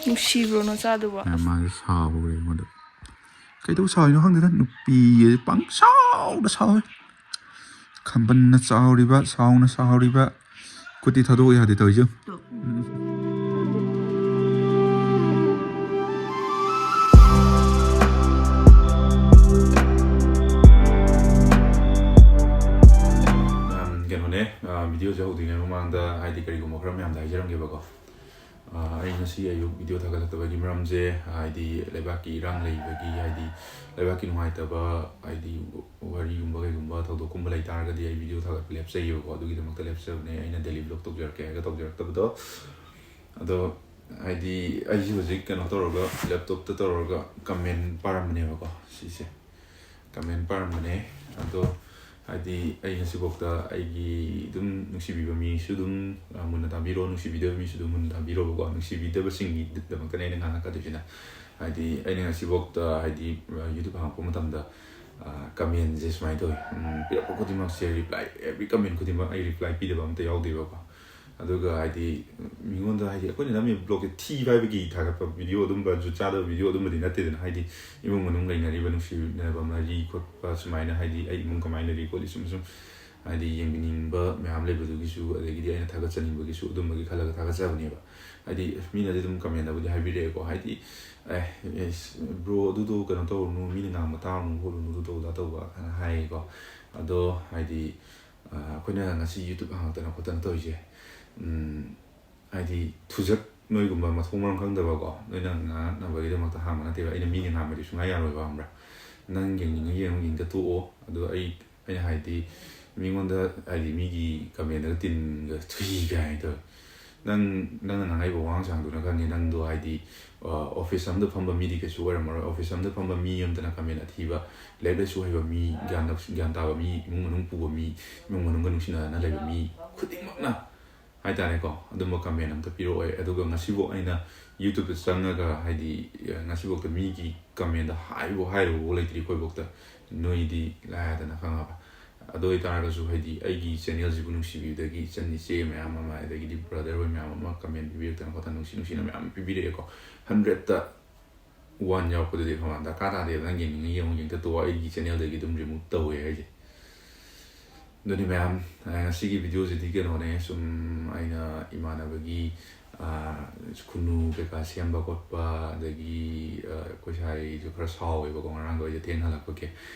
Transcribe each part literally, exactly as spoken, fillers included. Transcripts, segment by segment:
ꯅꯨꯡꯁꯤꯕ꯭ꯔꯣ ꯅꯆꯥꯗꯨꯕꯣ? ꯃꯥꯁꯦ ꯁꯥꯎꯈ꯭ꯔꯦ ꯑꯩꯉꯣꯟꯗ꯫ ꯀꯩꯗꯧ ꯁꯥꯎꯔꯤꯅꯣ ꯈꯪꯗꯦꯗ, ꯅꯨꯄꯤ ꯄꯪꯁꯥꯎꯗ ꯁꯥꯎꯋꯦ꯫ ꯈꯝꯕꯟꯅ ꯆꯥꯎꯔꯤꯕ, ꯁꯥꯎꯅ ꯁꯥꯎꯔꯤꯕ꯫ ꯈꯨꯠꯇꯤ ꯊꯥꯗꯣꯛ ꯌꯥꯗꯦ ꯇꯧꯔꯤꯁꯦ꯫ ꯀꯩꯅꯣꯅꯦ, ꯚꯤꯗꯤꯑꯣꯁꯦ ꯍꯧꯗ꯭ꯔꯤꯉꯩ ꯃꯃꯥꯡꯗ ꯍꯥꯏꯗꯤ ꯀꯔꯤꯒꯨꯝꯕ ꯈꯔ ꯃꯌꯥꯝꯗ ꯍꯥꯏꯖꯔꯝꯒꯦꯕꯀꯣ꯫ ꯑꯩ ꯉꯁꯤ ꯑꯌꯨꯛ ꯚꯤꯗꯤꯑꯣ ꯊꯥꯒꯠꯂꯛꯇꯕꯒꯤ ꯃꯔꯝꯁꯦ ꯍꯥꯏꯗꯤ ꯂꯩꯕꯥꯛꯀꯤ ꯏꯔꯥꯡ ꯂꯩꯕꯒꯤ, ꯍꯥꯏꯗꯤ ꯂꯩꯕꯥꯛꯀꯤ ꯅꯨꯡꯉꯥꯏꯇꯕ, ꯍꯥꯏꯗꯤ ꯋꯥꯔꯤꯒꯨꯝꯕ ꯀꯩꯒꯨꯝꯕ ꯊꯧꯗꯣꯛꯀꯨꯝꯕ ꯂꯩ ꯇꯥꯔꯒꯗꯤ ꯑꯩ ꯚꯤꯗꯤꯑꯣ ꯊꯥꯒꯠꯄ ꯂꯦꯞꯆꯩꯌꯦꯕꯀꯣ꯫ ꯑꯗꯨꯒꯤꯗꯃꯛꯇ ꯂꯦꯞꯆꯕꯅꯦ꯫ ꯑꯩꯅ ꯗꯦꯂꯤ ꯕ꯭ꯂꯣꯛ ꯇꯧꯖꯔꯛꯀꯦ ꯍꯥꯏꯔꯒ ꯇꯧꯖꯔꯛꯇꯕꯗꯣ꯫ ꯑꯗꯣ ꯍꯥꯏꯗꯤ ꯑꯩꯁꯦ ꯍꯧꯖꯤꯛ ꯀꯩꯅꯣ ꯇꯧꯔꯒ, ꯂꯦꯞꯇꯣꯞꯇ ꯇꯧꯔꯒ ꯀꯃꯦꯟ ꯄꯥꯔꯝꯕꯅꯦꯕꯀꯣ꯫ ꯁꯤꯁꯦ ꯀꯃꯦꯟ ꯄꯥꯔꯝꯕꯅꯦ꯫ ꯑꯗꯣ ꯍꯥꯏꯗꯤ ꯑꯩ ꯉꯁꯤꯐꯥꯎꯗ ꯑꯩꯒꯤ ꯑꯗꯨꯝ ꯅꯨꯡꯁꯤꯕꯤꯕ ꯃꯤꯁꯨ ꯑꯗꯨꯝ ꯃꯨꯟꯅ ꯇꯥꯕꯤꯔꯣ, ꯅꯨꯡꯁꯤꯕꯤꯗꯕ ꯃꯤꯁꯨ ꯑꯗꯨꯝ ꯃꯨꯟꯅ ꯇꯥꯕꯤꯔꯣꯕꯀꯣ꯫ ꯅꯨꯡꯁꯤꯕꯤꯗꯕꯁꯤꯡꯒꯤꯗꯃꯛꯇꯅꯦ ꯑꯩꯅ ꯉꯥꯡꯉꯛꯀꯗꯣꯏꯁꯤꯅ꯫ ꯍꯥꯏꯗꯤ ꯑꯩꯅ ꯉꯁꯤꯐꯥꯎꯗ ꯍꯥꯏꯗꯤ ꯌꯨꯇ꯭ꯌꯨꯕ ꯍꯥꯡꯉꯛꯄ ꯃꯇꯝꯗ ꯀꯃꯦꯟꯁꯦ ꯁꯨꯃꯥꯏꯅ ꯇꯧꯋꯤ꯫ ꯄꯤꯔꯛꯄ ꯈꯨꯗꯤꯡꯃꯛꯁꯦ ꯔꯤꯄ꯭ꯂꯥꯏ, ꯑꯦꯕ꯭ꯔꯤ ꯀꯃꯦꯟ ꯈꯨꯗꯤꯡꯃꯛ ꯑꯩ ꯔꯤꯄ꯭ꯂꯥꯏ ꯄꯤꯗꯕ ꯑꯝꯇ ꯌꯥꯎꯗꯦꯕꯀꯣ꯫ ꯑꯗꯨꯒ ꯍꯥꯏꯗꯤ ꯃꯤꯉꯣꯟꯗ ꯍꯥꯏꯗꯤ ꯑꯩꯈꯣꯏꯅ ꯅꯝꯃꯤꯕ ꯕ꯭ꯂꯣꯛꯁꯦ ꯊꯤ ꯐꯥꯏꯕꯒꯤ ꯊꯥꯒꯠꯄ ꯚꯤꯗꯤꯑꯣ ꯑꯗꯨꯝꯕ, ꯖꯨꯠ ꯆꯥꯗꯕ ꯚꯤꯗꯤꯑꯣ ꯑꯗꯨꯝꯕꯗꯤ ꯅꯠꯇꯦꯗꯅ꯫ ꯍꯥꯏꯗꯤ ꯏꯃꯨꯡ ꯃꯅꯨꯡ ꯂꯩꯅꯔꯤꯕ ꯅꯨꯡꯁꯤꯅꯕ ꯃꯔꯤ ꯈꯣꯠꯄ ꯁꯨꯃꯥꯏꯅ, ꯍꯥꯏꯗꯤ ꯑꯩ ꯏꯃꯨꯡ ꯀꯃꯥꯏꯅ ꯂꯩꯔꯤ ꯈꯣꯠꯂꯤ ꯁꯨꯝ ꯁꯨꯝ ꯍꯥꯏꯗꯤ ꯌꯦꯡꯕꯤꯅꯤꯡꯕ ꯃꯌꯥꯝ ꯂꯩꯕꯗꯨꯒꯤꯁꯨ, ꯑꯗꯒꯤꯗꯤ ꯑꯩꯅ ꯊꯥꯒꯠꯆꯅꯤꯡꯕꯒꯤꯁꯨ ꯑꯗꯨꯝꯕꯒꯤ ꯈꯜꯂꯒ ꯊꯥꯒꯠꯆꯕꯅꯦꯕ꯫ ꯍꯥꯏꯗꯤ ꯃꯤꯅꯗꯤ ꯑꯗꯨꯝ ꯀꯃꯦꯟꯗꯕꯨꯗꯤ ꯍꯥꯏꯕꯤꯔꯛꯑꯦꯀꯣ, ꯍꯥꯏꯗꯤ "ꯑꯦ, ꯕ꯭ꯔꯣ, ꯑꯗꯨꯗꯣ ꯀꯩꯅꯣ ꯇꯧꯔꯨꯅꯨ, ꯃꯤꯅ ꯉꯥꯡꯕ ꯇꯥꯔꯨꯅꯨ ꯈꯣꯠꯂꯨꯅꯨ, ꯑꯗꯨ ꯇꯧ ꯑꯗꯥ ꯇꯧꯕ" ꯍꯥꯏꯅ ꯍꯥꯏꯌꯦꯀꯣ꯫ ꯑꯗꯣ ꯍꯥꯏꯗꯤ ꯑꯩꯈꯣꯏꯅ ꯉꯁꯤ ꯌꯨꯇ꯭ꯌꯨꯕ ꯍꯥꯡꯉꯛꯇꯅ ꯈꯣꯠꯇꯅ ꯇꯧꯔꯤꯁꯦ ꯍꯥꯏꯗꯤ ꯊꯨꯖꯛ ꯅꯣꯏꯒꯨꯝꯕ ꯃꯊꯣꯡ ꯃꯔꯝ ꯈꯪꯗꯕꯀꯣ, ꯅꯣꯏꯅ ꯉꯥꯡꯉꯛꯅꯕꯒꯤꯗꯃꯛꯇ ꯍꯥꯡꯕ ꯅꯠꯇꯦꯕ꯫ ꯑꯩꯅ ꯃꯤꯅ ꯉꯥꯡꯕꯗꯤ ꯁꯨꯡꯌꯥ ꯌꯥꯔꯣꯏꯕ, ꯈꯪꯕ꯭ꯔꯥ? ꯅꯪ ꯌꯦꯡꯅꯤꯡꯉ ꯌꯦꯡꯉꯣ, ꯌꯦꯡꯗ ꯇꯣꯛꯑꯣ꯫ ꯑꯗꯣ ꯑꯩ, ꯑꯩꯅ ꯍꯥꯏꯗꯤ ꯃꯤꯉꯣꯟꯗ ꯍꯥꯏꯗꯤ ꯃꯤꯒꯤ ꯀꯃꯦꯟꯗꯒ ꯇꯤꯟꯒ ꯊꯨꯏ ꯀꯥꯏꯅ ꯇꯧꯋꯦ꯫ ꯅꯪ, ꯅꯪꯅ ꯉꯥꯡꯉꯛꯏꯕ ꯋꯥꯉꯥꯡ ꯁꯉꯥꯡꯗꯨꯅ ꯈꯪꯉꯦ, ꯅꯪꯗꯣ ꯍꯥꯏꯗꯤ ꯑꯣꯐꯤꯁ ꯑꯝꯗ ꯐꯝꯕ ꯃꯤꯗꯤ ꯀꯩꯁꯨ ꯑꯣꯏꯔꯝꯃꯔꯣꯏ꯫ ꯑꯣꯐꯤꯁ ꯑꯝꯗ ꯐꯝꯕ ꯃꯤ ꯑꯝꯇꯅ ꯀꯃꯦꯟ ꯑꯊꯤꯕ, ꯂꯥꯏꯔꯤꯛ ꯂꯥꯏꯁꯨ ꯍꯩꯕ ꯃꯤ, ꯒ꯭ꯌꯥꯟ ꯂꯧꯁꯤꯡ, ꯒ꯭ꯌꯥꯟ ꯇꯥꯕ ꯃꯤ, ꯏꯃꯨꯡ ꯃꯅꯨꯡ ꯄꯨꯕ ꯃꯤ, ꯏꯃꯨꯡ ꯃꯅꯨꯡꯒ ꯅꯨꯡꯁꯤꯅꯅ ꯂꯩꯕ ꯃꯤ ꯈꯨꯗꯤꯡꯃꯛꯅ ꯍꯥꯏꯇꯥꯔꯦꯀꯣ, ꯑꯗꯨꯝꯕ ꯀꯃꯦꯟ ꯑꯝꯇ ꯄꯤꯔꯛꯑꯣꯏ꯫ ꯑꯗꯨꯒ ꯉꯁꯤꯐꯥꯎ ꯑꯩꯅ ꯌꯨꯇ꯭ꯌꯨꯕꯇ ꯆꯪꯉꯒ ꯍꯥꯏꯗꯤ ꯉꯁꯤꯐꯥꯎꯗ ꯃꯤꯒꯤ ꯀꯃꯦꯟꯗ ꯍꯥꯏꯕꯨ ꯍꯥꯏꯔꯨꯕ ꯂꯩꯇ꯭ꯔꯤ ꯑꯩꯈꯣꯏꯐꯥꯎꯗ꯫ ꯅꯣꯏꯗꯤ ꯂꯥꯏꯔꯗꯅ, ꯈꯪꯉꯕ? ꯑꯗꯨ ꯑꯣꯏꯇꯥꯔꯒꯁꯨ, ꯍꯥꯏꯗꯤ, ꯑꯩꯒꯤ ꯆꯦꯅꯦꯜꯁꯤꯕꯨ ꯅꯨꯡꯁꯤꯕꯤꯕꯗꯒꯤ ꯏꯆꯟ ꯏꯆꯦ ꯃꯌꯥꯝ ꯑꯃ, ꯑꯗꯒꯤꯗꯤ ꯕ꯭ꯔꯗꯔ ꯍꯣꯏ ꯃꯌꯥꯝ ꯑꯃ ꯀꯃꯦꯟ ꯄꯤꯕꯤꯔꯛꯇꯅ ꯈꯣꯠꯇꯅ ꯅꯨꯡꯁꯤ ꯅꯨꯡꯁꯤꯅ ꯃꯌꯥꯝ ꯄꯤꯕꯤꯔꯛꯑꯦꯀꯣ꯫ ꯍꯟꯗ꯭ꯔꯦꯠꯇ ꯋꯥꯟ ꯌꯥꯎꯔꯛꯄꯗꯨꯗꯤ ꯈꯪꯕ ꯗꯔꯀꯥꯔ ꯇꯥꯗꯦꯕ꯫ ꯅꯪ ꯌꯦꯡꯅꯤꯡꯉꯤ ꯌꯦꯡꯉꯨ, ꯌꯦꯡꯊꯣꯛꯇꯣꯛꯑꯣ, ꯑꯩꯒꯤ ꯆꯦꯅꯦꯜꯗꯒꯤ ꯑꯗꯨꯝ ꯔꯤꯃꯨꯚ ꯇꯧꯋꯦ ꯍꯥꯏꯁꯦ꯫ ꯑꯗꯨꯅꯤ ꯃꯌꯥꯝ, ꯑ, ꯉꯁꯤꯒꯤ ꯚꯤꯗꯤꯑꯣꯁꯤꯗꯤ ꯀꯩꯅꯣꯅꯦ, ꯁꯨꯝ ꯑꯩꯅ ꯏꯃꯥꯟꯅꯕꯒꯤ, ꯑ, ꯈꯨꯟꯅꯨ ꯀꯩꯀꯥ ꯁꯦꯝꯕ ꯈꯣꯠꯄ, ꯑꯗꯒꯤ, ꯑ, ꯑꯩꯈꯣꯏ ꯁꯥꯏꯁꯨ ꯈꯔ ꯁꯥꯎꯋꯦꯕꯀꯣ, ꯉꯔꯥꯡꯗꯣ ꯑꯩꯁꯦ ꯊꯦꯡꯅ ꯍꯜꯂꯛꯄꯒꯤ꯫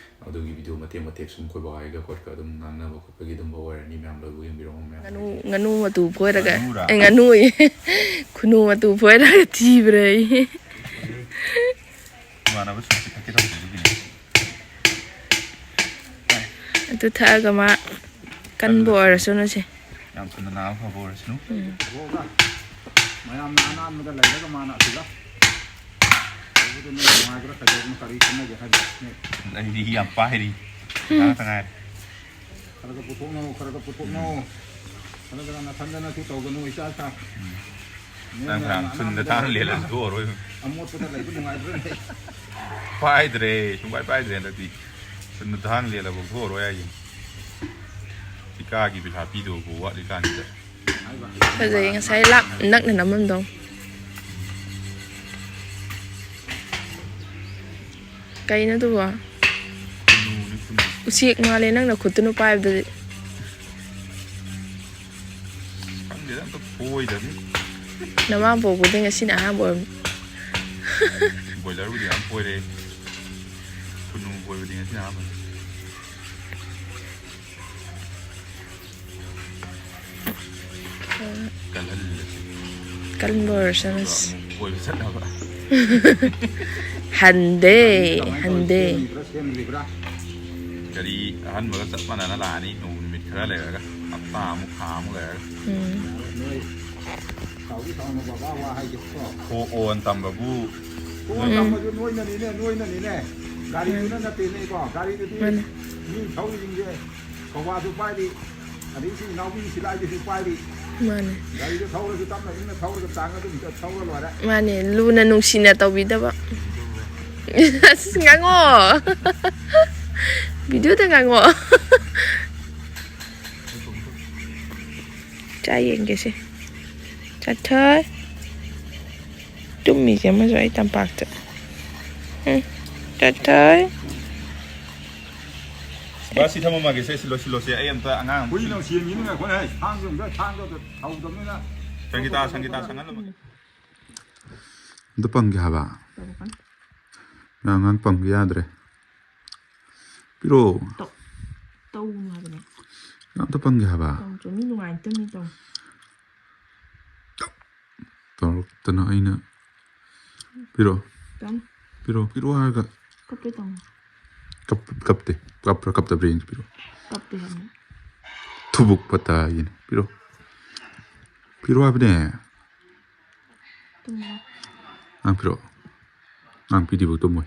ꯑꯗꯨꯒꯤ ꯚꯤꯗꯤꯑꯣ ꯃꯇꯦꯛ ꯃꯇꯦꯛ ꯁꯨꯝ ꯑꯩꯈꯣꯏ ꯕꯥꯍꯣꯏꯒ ꯑꯩꯈꯣꯏꯒ ꯑꯗꯨꯝ ꯉꯥꯡꯅꯕ ꯈꯣꯠꯄꯒꯤ ꯑꯗꯨꯝꯕ ꯑꯣꯏꯔꯅꯤ ꯃꯌꯥꯝ, ꯂꯣꯏꯕꯨ ꯌꯦꯡꯕꯤꯔꯛꯑꯣ ꯃꯌꯥꯝ꯫ ꯉꯥꯅꯨ, ꯉꯥꯅꯨ ꯃꯇꯨ ꯐꯣꯏꯔꯒ, ꯉꯥꯅꯨꯔꯥ? ꯑꯦ, ꯉꯥꯅꯨ ꯑꯌꯦ꯫ ꯈꯨꯅꯨ ꯃꯇꯨ ꯐꯣꯏꯔꯒ ꯊꯤꯕ꯭ꯔꯥ ꯑꯩ? ꯏꯃꯥꯟꯅꯕ ꯁꯨꯞꯁꯤ ꯊꯛꯀꯦ ꯇꯧꯕꯗꯨꯒꯤꯅꯦ꯫ ꯑꯗꯨ ꯊꯛꯑꯒ ꯃꯥ ꯀꯟꯕ ꯑꯣꯏꯔꯁꯅꯨꯁꯦ꯫ ꯌꯥꯝ ꯊꯨꯅ ꯅꯥꯕ ꯐꯕ ꯑꯣꯏꯔꯁꯅꯨ꯫ ꯎꯝ꯫ ꯃꯌꯥꯝꯅ ꯑꯅꯥꯟꯕꯗ ꯂꯩꯔꯒ ꯃꯥꯅ ꯑꯁꯤꯗ ꯇꯧꯕꯗꯨꯅ ꯅꯨꯡꯉꯥꯏꯕ꯭ꯔꯥ ꯀꯩꯗꯧꯕꯅꯣ ꯀꯔꯤ ꯈꯟꯅꯒꯦ ꯍꯥꯏꯕ? ꯑꯩꯗꯤ ꯌꯥꯝ ꯄꯥꯏꯔꯤ꯫ ꯎꯝ꯫ ꯉꯥꯏꯍꯥꯛꯇ ꯉꯥꯏꯔꯦ꯫ ꯈꯔ ꯈꯔ ꯄꯨꯊꯣꯛꯅꯧ, ꯈꯔ ꯈꯔ ꯄꯨꯊꯣꯛꯅꯧ꯫ ꯈꯔ ꯈꯔ ꯅꯊꯟꯗꯅꯁꯨ ꯇꯧꯒꯅꯨ, ꯏꯆꯥ ꯏꯆꯥ꯫ ꯎꯝ꯫ ꯅꯪ ꯐꯅꯌꯥꯝ ꯊꯨꯟꯗ ꯊꯥꯡ ꯂꯦꯜꯂꯁꯨ ꯊꯣꯛꯑꯔꯣꯏ꯫ ꯑꯃꯣꯠꯄꯗ ꯂꯩꯕ ꯅꯨꯡꯉꯥꯏꯕ꯭ꯔꯥꯅꯦ? ꯄꯥꯏꯗ꯭ꯔꯦ, ꯁꯨꯡꯄꯥꯏ ꯄꯥꯏꯗ꯭ꯔꯦ ꯍꯟꯗꯛꯇꯤ꯫ ꯊꯨꯟꯗ ꯊꯥꯡ ꯂꯦꯜꯂꯐꯥꯎ ꯊꯣꯛꯑꯔꯣꯏ ꯍꯥꯏꯁꯤꯅꯤ꯫ ꯊꯤꯀꯥꯒꯤ ꯄꯩꯁꯥ ꯄꯤꯗꯧꯕ ꯋꯥꯠꯂꯤꯀꯥꯟꯁꯤꯗ꯫ ꯐꯖꯩ, ꯉꯁꯥꯏ ꯂꯥꯞ ꯅꯛꯅ ꯅꯝꯃꯝꯗꯧ꯫ ꯀꯩꯅꯣ ꯑꯗꯨꯕꯣ? ꯈꯨꯅꯨꯅꯤ, ꯈꯨꯅꯨ꯫ ꯎꯆꯦꯛ ꯃꯥꯜꯂꯦ ꯅꯪꯅ ꯈꯨꯠꯇꯨꯅ ꯄꯥꯏꯕꯗꯗꯤ꯫ ꯈꯪꯗꯦꯗ, ꯑꯝꯇ ꯐꯣꯏꯗꯕꯅꯤ꯫ ꯅꯃꯥ ꯄꯣꯛꯄꯗꯩ ꯉꯁꯤꯅ ꯑꯍꯥꯟꯕ ꯑꯣꯏꯔꯝꯅꯤ꯫ ꯕꯣꯏꯂꯔꯕꯨꯗꯤ ꯌꯥꯝ ꯐꯣꯏꯔꯦ꯫ ꯈꯨꯅꯨ ꯐꯣꯏꯕꯗꯤ ꯉꯁꯤꯅ ꯑꯍꯥꯟꯕꯅꯤ꯫ ꯀꯜꯍꯜꯂꯁꯤ꯫ ꯀꯟꯕ ꯑꯣꯏꯔꯁꯅꯨ꯫ ꯑꯗꯨꯒ ꯑꯃꯨꯛ ꯀꯣꯏꯕ ꯆꯠꯅꯕ꯫ ꯍꯟꯗꯦ, ꯀꯃꯥꯏꯅ ꯇꯧꯔꯤ? ꯍꯟꯗꯦ꯫ ꯁꯦꯝꯂꯤꯕ꯭ꯔꯥ, ꯁꯦꯝꯗ꯭ꯔꯤꯕ꯭ꯔꯥ? ꯒꯥꯔꯤ ꯑꯍꯟꯕꯒ ꯆꯞ ꯃꯥꯟꯅꯅ ꯂꯥꯛꯑꯅꯤ, ꯅꯣꯡ ꯅꯨꯃꯤꯠ ꯈꯔ ꯂꯩꯔꯒ, ꯍꯞꯇꯥ ꯑꯃꯨꯛ, ꯊꯥ ꯑꯃꯨꯛ ꯂꯩꯔꯒ꯫ ꯎꯝ꯫ ꯅꯣꯏ ꯁꯥꯎꯗꯤ ꯁꯥꯎꯅꯨ, ꯕꯕꯥ ꯋꯥ ꯍꯥꯏꯒꯦꯀꯣ꯫ ꯀꯣꯛ ꯑꯣꯟ ꯇꯝꯕꯕꯨ꯫ ꯀꯣꯛ ꯑꯣꯟ ꯎꯝ꯫ ꯇꯝꯕꯁꯨ ꯅꯣꯏꯅꯅꯤꯅꯦ, ꯅꯣꯏꯅꯅꯤꯅꯦ꯫ ꯒꯥꯔꯤꯗꯨꯅ ꯃꯥꯅꯤ꯫ ꯅꯠꯇꯦꯅꯦꯀꯣ, ꯒꯥꯔꯤꯗꯨꯗꯤ ꯃꯥꯅꯤ꯫ ꯃꯤ ꯊꯧꯔꯤꯁꯤꯡꯁꯦ ꯀꯧꯕꯥꯁꯨ ꯄꯥꯏꯔꯤ, ꯑꯗꯩ ꯏꯆꯤꯟ ꯏꯅꯥꯎ ꯃꯤ ꯁꯤꯂꯥꯏꯗꯨꯁꯨ ꯄꯥꯏꯔꯤ꯫ ꯃꯥꯅꯦ꯫ ꯒꯥꯔꯤꯗꯣ ꯊꯧꯔꯁꯨ ꯇꯞꯅ ꯏꯪꯅ ꯊꯧꯔꯒ ꯆꯥꯡ ꯑꯗꯨꯝ ꯊꯧꯔ ꯂꯣꯏꯔꯦ꯫ ꯃꯥꯅꯦ, ꯂꯨꯅ ꯅꯨꯡꯁꯤꯅ ꯇꯧꯕꯤꯗꯕ꯫ ꯑꯁ, ꯉꯥꯡꯉꯣ꯫ ꯚꯤꯗꯤꯑꯣꯗ ꯉꯥꯡꯉꯣ꯫ ꯆꯥ ꯌꯦꯡꯒꯦꯁꯦ꯫ ꯆꯠꯊꯣꯏ꯫ ꯇꯨꯝꯃꯤꯁꯦ ꯑꯃꯁꯨ ꯑꯩ ꯇꯝꯄꯥꯛꯇ꯫ ꯎꯝ꯫ ꯆꯠꯊꯣꯏ꯫ ꯕꯥ, ꯁꯤ ꯊꯝꯃꯝꯃꯒꯦꯁꯦ, ꯁꯤ ꯂꯣꯏꯁꯤꯜꯂꯣꯁꯦ, ꯑꯩ ꯑꯝꯇ ꯑꯉꯥꯡ ꯑꯝꯇ ꯍꯨꯏ ꯅꯨꯡꯁꯤꯅ ꯃꯤ ꯅꯨꯡꯉꯥꯏ ꯈꯣꯠꯅ ꯍꯥꯏ, ꯁꯥꯡꯗꯣ ꯑꯝꯇ ꯁꯥꯡꯗꯣ ꯊꯧꯗꯕꯅꯤꯅ꯫ ꯁꯪꯒꯤꯇꯥ, ꯁꯪꯒꯤꯇꯥ, ꯁꯪꯍꯜꯂꯝꯃꯒꯦ꯫ ꯑꯝꯇ ꯄꯪꯒꯦ ꯍꯥꯏꯕ꯫ ꯇꯧꯔꯛꯀꯅꯨ꯫ ꯅꯪ ꯑꯉꯥꯡ ꯄꯪꯒꯦ ꯌꯥꯗ꯭ꯔꯦ꯫ ꯄꯤꯔꯛꯑꯣ꯫ ꯇꯧ-, ꯇꯧꯅꯨ ꯍꯥꯏꯕꯅꯦ꯫ ꯅꯪ ꯑꯝꯇ ꯄꯪꯒꯦ ꯍꯥꯏꯕ꯫ ꯇꯧ, ꯇꯧ, ꯃꯤ ꯅꯨꯡꯉꯥꯏꯅ ꯇꯨꯝꯃꯤ ꯇꯧ꯫ ꯇꯧꯔꯛꯇꯅ ꯑꯩꯅ ꯄꯤꯔꯛꯑꯣ꯫ ꯇꯧ꯫ ꯄꯤꯔꯛꯑꯣ, ꯄꯤꯔꯛꯑꯣ ꯍꯥꯏꯔꯒ꯫ ꯀꯞꯄꯦ ꯇꯧ꯫ ꯀꯞ-, ꯀꯞꯇꯦ꯫ ꯀꯞꯄ꯭ꯔꯥ ꯀꯞꯇꯕ꯭ꯔꯥ ꯌꯦꯡꯁꯤ, ꯄꯤꯔꯛꯑꯣ꯫ ꯀꯞꯇꯦ ꯍꯥꯏꯕꯅꯦ꯫ ꯊꯨꯕꯨꯛ ꯄꯇꯥ ꯌꯦꯅꯤ꯫ ꯄꯤꯔꯛꯑꯣ꯫ ꯄꯤꯔꯛꯑꯣ ꯍꯥꯏꯕꯅꯦ꯫ ꯇꯨꯝꯃꯣ꯫ ꯉꯥꯡ ꯄꯤꯔꯛꯑꯣ꯫ ꯉꯥꯡ ꯄꯤꯗ꯭ꯔꯤꯕꯧ ꯇꯨꯝꯃꯣꯏ꯫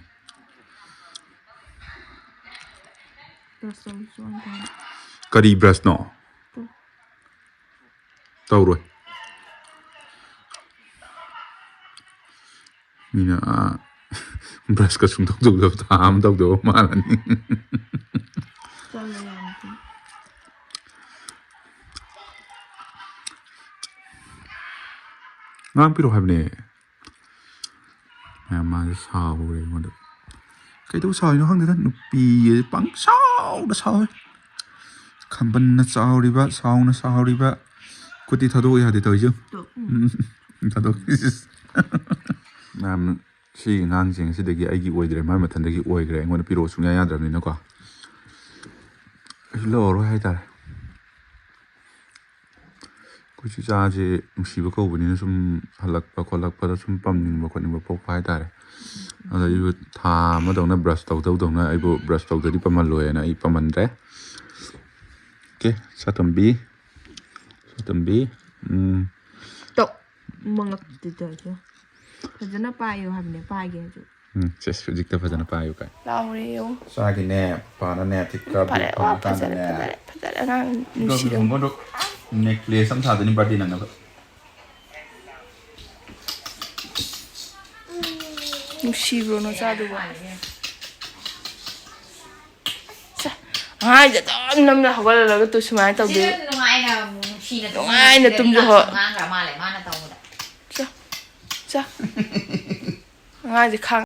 ꯕ꯭ꯔꯁ ꯇꯧꯔꯁꯨ ꯌꯥꯝ ꯐꯩ꯫ ꯀꯔꯤ ꯕ꯭ꯔꯁꯅꯣ? ꯇꯨ꯫ ꯇꯧꯔꯣꯏ꯫ ꯃꯤꯅ, ꯑꯥ, ꯕ꯭ꯔꯁꯀ ꯁꯨꯡꯇꯧ ꯇꯧꯗꯕ ꯊꯥ ꯑꯃ ꯇꯧꯗꯕ ꯃꯥꯜꯂꯅꯤ꯫ ꯆꯠꯂꯣ ꯌꯥꯔꯦ꯫ ꯉꯥꯡ ꯄꯤꯔꯛꯑꯣ ꯍꯥꯏꯕꯅꯦ꯫ ꯃꯌꯥꯝ ꯃꯥꯁꯦ ꯁꯥꯎꯔꯦ ꯑꯩꯉꯣꯟꯗ꯫ ꯀꯩꯗꯧ ꯁꯥꯎꯔꯤꯅꯣ ꯈꯪꯗꯦꯗ, ꯅꯨꯄꯤ ꯄꯪꯁꯥꯎꯗ ꯁꯥꯎꯋꯦ꯫ ꯈꯝꯕꯟꯅ ꯆꯥꯎꯔꯤꯕ, ꯁꯥꯎꯅ ꯁꯥꯎꯔꯤꯕ꯫ ꯈꯨꯠꯇꯤ ꯊꯥꯗꯣꯛꯎ ꯌꯥꯗꯦ ꯇꯧꯔꯤꯁꯦ꯫ ꯇꯣ, ꯎꯝ꯫ ꯎꯝ, ꯊꯥꯗꯣꯛ-, ꯃꯌꯥꯝ ꯁꯤꯒꯤ ꯑꯉꯥꯡꯁꯤꯡ ꯑꯁꯤꯗꯒꯤ ꯑꯩꯒꯤ ꯑꯣꯏꯗ꯭ꯔꯦ, ꯃꯥꯏ ꯃꯊꯟꯗꯒꯤ ꯑꯣꯏꯈ꯭ꯔꯦ, ꯑꯩꯉꯣꯟꯗ ꯄꯤꯔꯛꯑꯣ ꯁꯨꯡꯌꯥ ꯌꯥꯗ꯭ꯔꯕꯅꯤꯅꯀꯣ꯫ ꯑꯩꯁꯨ ꯂꯧꯔꯔꯣꯏ ꯍꯥꯏꯇꯥꯔꯦ꯫ ꯑꯩꯈꯣꯏꯁꯨ ꯏꯆꯥꯁꯦ ꯅꯨꯡꯁꯤꯕ ꯀꯧꯕꯅꯤꯅ ꯁꯨꯝ ꯍꯜꯂꯛꯄ ꯈꯣꯠꯂꯛꯄꯗ ꯁꯨꯝ ꯄꯝꯅꯤꯡꯕ ꯈꯣꯠꯅꯤꯡꯕ ꯄꯣꯛꯄ ꯍꯥꯏꯇꯥꯔꯦ꯫ ꯑꯗ ꯑꯩꯕꯨ ꯊꯥ ꯑꯃꯗꯧꯅ ꯕ꯭ꯔꯁ ꯇꯧꯗꯧꯗꯧꯅ ꯑꯩꯕꯨ ꯕ꯭ꯔꯁ ꯇꯧꯗ꯭ꯔꯗꯤ ꯄꯝꯍꯜꯂꯣꯏꯅ ꯑꯩ ꯄꯝꯍꯟꯗ꯭ꯔꯦ꯫ ꯑꯣꯀꯦ, ꯁꯥꯇꯣꯝꯕꯤ, ꯁꯥꯇꯣꯝꯕꯤ, ꯎꯝ꯫ ꯇꯧ, ꯃꯉꯛꯇꯨꯗ ꯐꯖꯅ ꯄꯥꯏꯌꯣ ꯍꯥꯏꯕꯅꯦ, ꯄꯥꯏꯒꯦ ꯍꯧꯖꯤꯛ꯫ ꯎꯝ, ꯁꯦꯁ, ꯍꯧꯖꯤꯛꯇ ꯐꯖꯅ ꯄꯥꯏꯌꯨ ꯀꯥꯏ꯫ ꯂꯥꯎꯔꯦꯌꯣ꯫ ꯆꯥꯒꯤꯅꯦ, ꯄꯥꯅꯅꯦ, ꯊꯤꯛꯀ ꯐꯔꯦ, ꯕꯤꯠ ꯋꯥ, ꯐꯖꯔꯦ, ꯐꯪꯉꯀꯥꯟꯗꯅꯦ꯫ ꯐꯖꯔꯦ, ꯐꯖꯔꯦ, ꯑꯉꯥꯡ ꯅꯨꯡꯁꯤꯔꯦ꯫ ꯊꯤꯛꯀ ꯕꯤꯠ ꯐꯪꯕꯗꯣ necklace ꯑꯃ ꯁꯥꯗꯣꯏꯅꯤ birthday ꯅꯪꯅꯕ꯫ ꯅꯨꯡꯁꯤꯕ꯭ꯔꯣ ꯅꯆꯥꯗꯨꯕꯣ? ꯁꯦ, ꯑꯉꯥꯡꯁꯦ ꯑꯗꯨꯝ ꯅꯝꯅ ꯍꯧꯒꯠꯍꯜꯂꯒ ꯇꯨ ꯁꯨꯃꯥꯏꯅ ꯇꯧꯗꯣꯏ꯫ ꯁꯤꯅ ꯅꯨꯡꯉꯥꯏꯅ ꯑꯃꯨꯛ ꯅꯨꯡꯉꯥꯏꯅ ꯇꯨꯝꯖꯍꯧ꯫ ꯉꯥꯡꯈ꯭ꯔ ꯃꯥꯜꯂꯦ ꯃꯥꯅ ꯇꯧꯕꯗ꯫ ꯆꯥ꯫ ꯆꯥ꯫ ꯑꯉꯥꯡꯁꯦ ꯈꯥꯡ